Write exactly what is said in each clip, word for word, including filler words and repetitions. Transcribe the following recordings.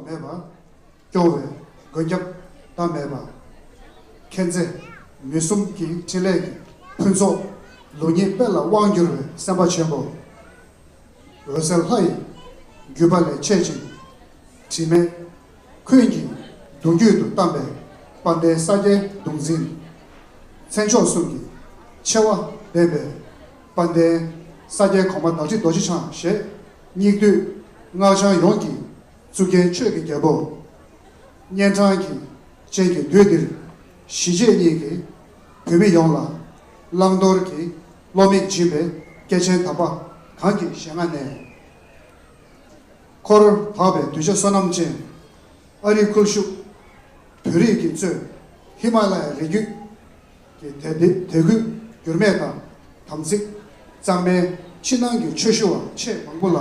མེད་པ། སྐྱོ་བའི་མགོན་སྐྱབས་ཟླ་མེད་པ། མཁྱེན་བརྩེ་མུན་གསུམ་གྱི་འཕྲིན་ལས་ཀྱི་ཕུན་ཚོགས། ལུགས་གཉིས་སྤེལ་ལ་དབང་བསྒྱུར་བའི་སེམས་དཔའ་ཆེན་པོ། འོད་གསལ་ལྷ་ཡི་བརྒྱུད་པ་ལས་མཆེད་ཅིང་། དྲི་མེད་འཁོན་གྱི་གདུང་རྒྱུད་དུ་བལྟམས་པའི་དཔལ་ལྡན་ས་སྐྱའི་གདུང་འཛིན། མཚན་མཆོག་གསུམ་གྱི་ཆེ་བ་ལྡན་པའི་དཔལ་ལྡན་ས་སྐྱའི་གོང་མ་བདག་ཁྲི་རྡོ་རྗེ་འཆང་ཞེས་སྙིགས་དུས་སྔགས་འཆང་ཡོངས་ཀྱི་གཙུག་རྒྱན་ཆོས་ཀྱི་རྒྱལ་པོ། གཉན་འཕྲང་གི་ཅན་གྱི་དུས་འདིར་གཞིས་བྱེས་གཉིས་ཀྱི་བོད་མི་ཡོངས་ལ་བླང་དོར་གྱི་བློ་མིག་སྦྱིན་པའི་སྐྱེས་ཆེན་དམ་པ་གང་གི་ཞལ་སྔ་ནས། འཁོར་དག་པའི་གདུལ་བྱ་བསོད་ནམས་ཅན། ཨ་རིའི་ཁུ་བྱུག་བོད་རིགས་ཀྱིས་གཙོས་ཧི་མ་ལ་ཡའི་རི་རྒྱུད་ཀྱི་དད་དད་གུས་འགྱུར་མེད་དང་དམ་ཚིག་གཙང་མའི་ཕྱི་ནང་གི་ཆོས་ཞུ་བ་ཆེས་མང་པོ་ལ།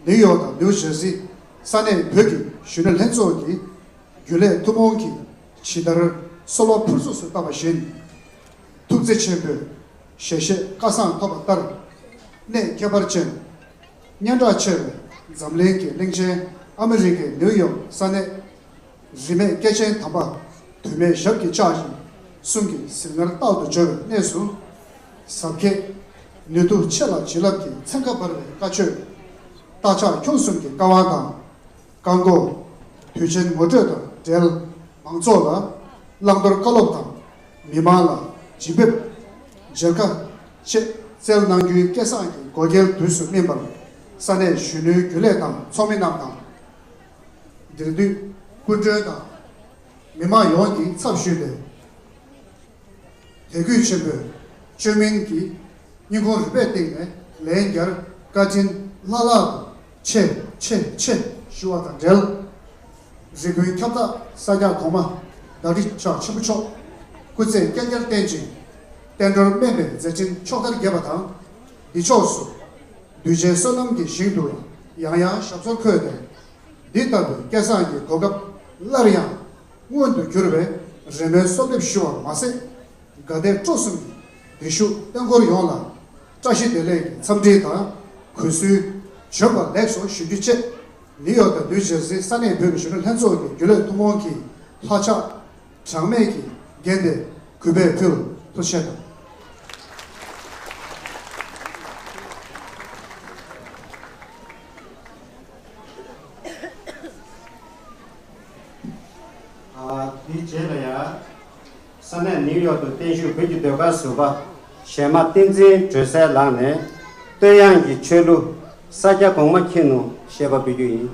ནིའུ་ཡོག་དང་ནིའུ་ཇར་སི་ས་གནས་བོད་ཀྱི་གཞོན་ནུ་ལྷན་ཚོགས་ཀྱི་རྒྱུན་ལས་ཐུན་མོང་གིས་ཇི་ལྟར་གསོལ་བ་ཕུར་ཚུགས་སུ་བཏབ་པ་བཞིན། ཐུགས་བརྩེ་ཆེན་པོས་ཞལ་བཞེས་བཀའ་བཟང་ཐོབ་པ་ལྟར། གནས་ཁྱད་པར་ཅན། སྙན་གྲགས་ཆེ་བའི་འཛམ་གླིང་གི་གླིང་ཆེན་ཨ་མི་རི་ཀའི་ནིའུ་ཡོག་ས་གནས། རིས་མེད་སྐྱེས་ཆེན་དམ་པ་དུ་མའི་ཞབས་ཀྱིས་བཅགས་ཤིང་གསུང་གི་ཟིལ་མངར་རྟག་ཏུ་འཇོ་བའི་གནས་སུ། ཟབ་ཁྱད་ནུས་མཐུ་ཆེ་ལ་བྱིན་རླབས་ཀྱི་ཚན་ཁ་འབར་བའི་བཀའ་ཆོས། རྟ་ཕྱག་ཁྱུང་གསུམ་གྱི་བཀའ་དབང་དང་། བཀའ་བསྒོ། དུས་ཆེན་ངོ་སྤྲོད་དང་འབྲེལ། མང་ཚོགས་ལ་བླང་དོར་བཀའ་སློབ་དང་། མི་མང་ལ་བྱིན་འབེབས། མཇལ་ཁ་བཅས་བསྩལ་གནང་རྒྱུའི་སྐལ་བཟང་གི་དགོས་གལ་དུས་སུ་སྨིན་པར། ས་གནས་གཞོན་ནུའི་རྒྱུན་ལས་དང་ཚོགས་མི་རྣམས་དང་། འབྲེལ་མཐུད་སྐུ་མགྲོན་དང་མི་མང་ཡོངས་ཀྱི་ཚབ་ཞུས་ཏེ། དད་གུས་ཆེན་པོས་བཅོས་མིན་གྱི་སྙིང་ཁུང་རུས་པའི་གཏིང་ནས་ལན་བརྒྱར་བཀའ་དྲིན་བླ་ལྷག་ཏུ་ཆེ་ཆེ་ཆེ་ཞུ་བ་དང་འབྲེལ། རི་ཀོན་ཁྱབ་བདག་ས་སྐྱ་གོང་མ་བདག་ཁྲི་ཕྱག་ཆེན་པོ་མཆོག་སྐུ་ཚེ་བསྐལ་བརྒྱར་བརྟན་ཅིང་བསྟན་འགྲོར་སྨན་པའི་མཛད་འཕྲིན་ཕྱོགས་མཐར་རྒྱས་པ་དང་། འདི་ཕྱོགས་སུ་གདུལ་བྱའི་བསོད་ནམས་ཀྱི་ཞིང་དུ་ཡང་ཡང་ཞབས་སོར་འཁོད་དེ། འདི་ལྟ་བུའི་སྐལ་བཟང་གི་གོ་སྐབས་སླར་ཡང་མངོན་དུ་གྱུར་བའི་རེ་སྨོན་གསོལ་འདེབས་ཞུ་བར་མ་ཟད། དགའ་དད་སྤྲོ་གསུམ་གྱི་བདེ་ཤུགས་བསྟན་འཁོར་ཡོངས་ལ་བཀྲ་ཤིས་བདེ་ལེགས་ཀྱི་འཚམས་འདྲི་དང་གུས་བསུའི་བྱོན་པ་ལེགས་སོ་ཞུ་རྒྱུ་བཅས། ནིའུ་ཡོག་དང་ནིའུ་ཇར་སིའི་ས་གནས་བོད་ཀྱི་གཞོན་ནུ་ལྷན་ཚོགས་ཀྱི་རྒྱུན་ལས་ཐུན་མོང་གི་ལྷ་ཕྱག་གྲངས་མེད་ཀྱིས་བརྒྱན་ཏེ་གུས་པས་ཕུལ། ཐུགས་རྗེ་ཆེ་དང་། ཨ། དེའི་རྗེས་ལ་ཡ། ས་གནས་ནིའུ་ཡོག་ཏུ་བརྟན་བཞུགས་བོད་ཀྱི་ཟློས་གར་ཟུར་པ་གཞས་མ་བསྟན་འཛིན་སྒྲོལ་གསལ་ལགས་ནས་བསྟོད་དབྱངས་ཀྱི་ཆོས་གླུ་ས་སྐྱ་གོང་མ་མཁྱེན་ནོ་ཞེས་པ་འབུལ་རྒྱུ་ཡིན།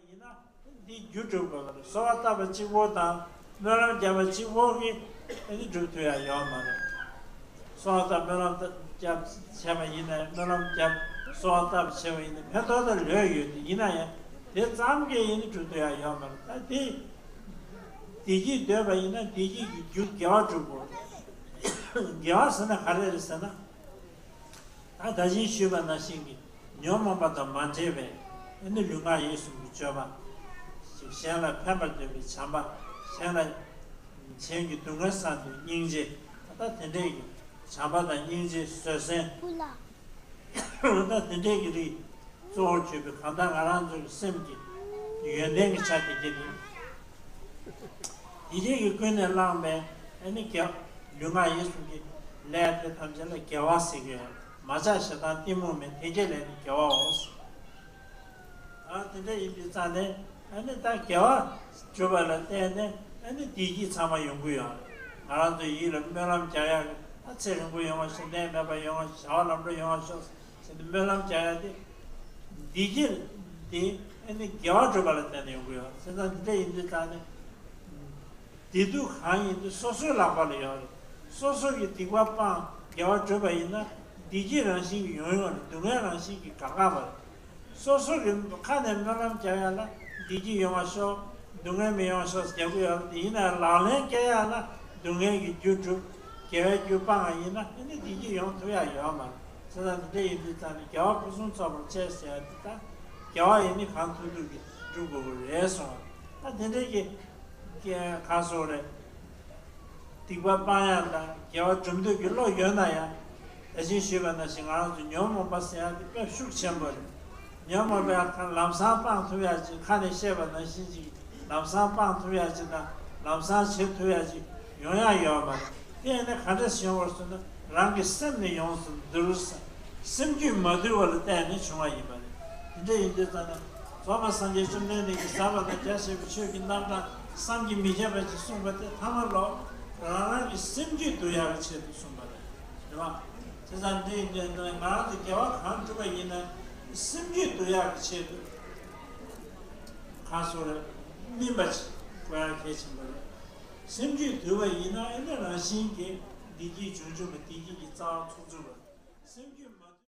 ཡིན་ན་འདི་རྒྱུ་སྒྲུབ་དགོས་པ་རེད། གསོལ་བ་བཏབ་པ་གཅིག་པོ་དང་སྨོན་ལམ་བརྒྱབ་པ་གཅིག་པོ་གིས་ཨ་ནི་སྒྲུབ་ཐུབ་ཡ་ཡོད་མ་རེད། གསོལ་བ་བཏབ་སྨོན་ལམ་བརྒྱབ་བྱས་པ་ཡིན་ནའི་སྨོན་ལམ་བརྒྱབ་གསོལ་བ་བཏབ་བྱས་པ་ཡིན་ནའི་ཕན་ཐོགས་དེ་ལོས་ཡོད་དེ་ཡིན་ན་ཡང་དེ་ཙམ་གྱིས་ཡིན་ནི་སྒྲུབ་ཐུབ་ཡ་ཡོད་མ་རེད། ད་དེ་བདེ་སྐྱིད་འདོད་པ་ཡིན་ན་བདེ་སྐྱིད་ཀྱི་རྒྱུ་དགེ་བ་སྒྲུབ་དགོས། དགེ་བ་ཟེར་ན་ག་རེ་རེད་ཟེར་ན། ད་ད་གིན་ཞུས་པ་ནང་བཞིན་གྱི་ཉོན་མོངས་པ་དང་མ་འདྲེས་པའི་ཨ་ནི་ལུས་ངག་ཡིད་གསུམ་གྱི་སྤྱོད་པ། གཞན་ལ་ཕན་པར་འདོད་པའི་བྱམས་པ། གཞན་ལ་གཞན་གྱི་སྡུག་བསྔལ་བསམ་དུས་སྙིང་རྗེ། ད་དེ་འདྲས་ཀྱི་བྱམས་པ་དང་སྙིང་རྗེ་བཟོད་བསྲན། ད་དེ་འདྲས་ཀྱི་རིགས་གཙོ་བོར་གྱུར་པའི་གང་ལྟར་ང་རང་ཚོ་གི་སེམས་ཀྱི་ཡོན་ཏན་གྱི་ཆ་དེ་དེ་རེད། དེ་འདྲས་ཀྱི་ཀུན་ནས་བསླངས་པའི་ཨ་ནི་དགེ་ལུས་ངག་ཡིད་གསུམ་གྱི་ལས་དེ་ཐམས་ཅད་ལ་དགེ་བ་ཟེར་གྱི་ཡོད། མ་ཆགས་ཞེ་སྡང་གཏི་མུག་མེད་དེ་སྐྱེ་ལས་ནི་དགེ་བའོ། ཨ་དེ་འདྲ་ཡིན་དུས་ཙང་ནས་ཨ་ནི་ད་དགེ་བ་སྒྲུབ་པ་ལ་བརྟེན་ནས་ཨ་ནི་བདེ་སྐྱིད་ཚང་མ་ཡོང་གི་ཡོད་རེད། ང་རང་ཚོའི་ཡིད་ལ་སྨོན་ལམ་རྒྱག་ཡག་གི་ད་ཚེ་རིང་པོ་ཡོང་བ་ཤོག་ནད་མེད་པ་ཡོང་བ་ཤོག་བྱ་བ་ལམ་འགྲོ་ཡོང་བ་ཤོག་ཟེར་ནས་སྨོན་ལམ་རྒྱག་ཡག་དེ་བདེ་སྐྱིད་དེ་ཨ་ནི་དགེ་བ་སྒྲུབ་པ་ལ་བརྟེན་ནས་ཡོང་གི་ཡོད་རེད། བྱས་ཙང་འདི་འདྲ་ཡིན་དུས་ཙང་ནས། བདེ་སྡུག་གང་ཡིན་དེ་སོ་སོའི་ལག་པ་ལ་ཡོད་རེད། སོ་སོ་གིས་སྡིག་པ་སྤངས་དགེ་བ་བསྒྲུབས་པ་ཡིན་ན་བདེ་སྐྱིད་རང་བཞིན་གྱིས་ཡོང་ཡོང་རེད། སྡུག་བསྔལ་རང་བཞིན་གྱིས་འགག་འགག་པ་རེད། སོ་སོ་གི་ཁ་ནས་སྨོན་ལམ་རྒྱག་ཡ་ལ་བདེ་སྐྱིད་ཡོང་བ་ཤོག་སྡུག་བསྔལ་མི་ཡོང་བ་ཤོག་རྒྱག་གི་ཡོད་རེད། དེ་ཡིན་ན་ལག་ལེན་བཀལ་ཡ་ལ་སྡུག་བསྔལ་གྱི་རྒྱུ་སྒྲུབ། དགེ་བའི་རྒྱུ་སྤང་བ་ཡིན་ན་ཨ་ནི་བདེ་སྐྱིད་ཡོང་ཐུབ་ཡ་ཡོད་མ་རེད། བྱས་ཙང་འདི་འདྲ་ཡིན་དུས་ཙང་ནས་དགེ་བ་ཕུན་སུམ་ཚོགས་པར་སྤྱད་ཟེར་ཡ་འདི་ད་དགེ་བ་ཡིན་ནི་གང་ཐུབ་ཐུབ་ཀྱིས་སྒྲུབ་དགོས་ཀྱི་རེད་གསུངས། ད་དེ་འདྲ་གི་ག་སོགས་རེད། སྡིག་པ་སྤང་ཡག་དང་དགེ་བ་སྒྲུབ་འདོད་ཀྱི་བློ་ཡོད་ན་ཡང་། ད་གིན་ཞུས་པ་ནང་བཞིན་ང་རང་ཚོ་ཉོན་མོངས་པ་ཟེར་ཡག་དེ་དཔེ་ཤུགས་ཆེན་པོ་རེད། ཉོན་མོངས་པ་ཡང་ལམ་སང་སྤང་ཐུབ་ཡག་ཅིག་ཁ་ནས་བཤད་པ་ནང་བཞིན་ཅིག་ལམ་སང་སྤང་ཐུབ་ཡག་ཅིག་དང་ལམ་སང་བྱེད་ཐུབ་ཡག་ཅིག་ཡོང་ཡག་ཡོད་མ་རེད། དེ་ཡིན་ན་ག་འདྲས་ཡོང་བར་སོང་ན་རང་གི་སེམས་ནས་ཡོངས་སུ་འདུལ། སེམས་རྒྱུད་མ་དུལ་བ་ལ་བརྟེན་ནས་བྱུང་བ་ཡིན་པ་རེད། དེ་འདྲ་ཡིན་དུས་ཙང་ན་རྫོགས་པ་སངས་རྒྱས་བཅོམ་ལྡན་འདས་ཀྱིས་ཟབ་པ་དང་རྒྱ་ཆེ་བའི་ཆོས་ཀྱི་རྣམ་གྲངས་བསམ་གྱིས་མི་ཁྱབ་པ་ཅིག་གསུངས་པ་དེ་ཐ་མ་ལོ་རང་རང་གི་སེམས་རྒྱུད་འདུལ་ཡག་གི་ཆེད་དུ་གསུངས་པ་རེད། རེད་བ། བྱས་ཙང་འདི་ཡིན་དུས་ང་རང་ཚོ་དགེ་བ་གང་བསྒྲུབས་པ་ཡིན་ན་སེམས་རྒྱུད་འདུལ་ཡག་གི་ཆེད་དུ་གང་སོགས་རེད། སྨིན་པ་ཅིག་དགོས་ཡག་གལ་ཆེན་པོ་རེད། སེམས་རྒྱུད་དུལ་བ་ཡིན་ན་ཨེ་ནི་རང་བཞིན་གྱིས་བདེ་སྐྱིད་འབྱུང་འབྱུང་བ་བདེ་སྐྱིད་ཀྱི་རྩ་བ་ཚུགས་ཚུགས་པ་རེད། སེམས་རྒྱུད་མ་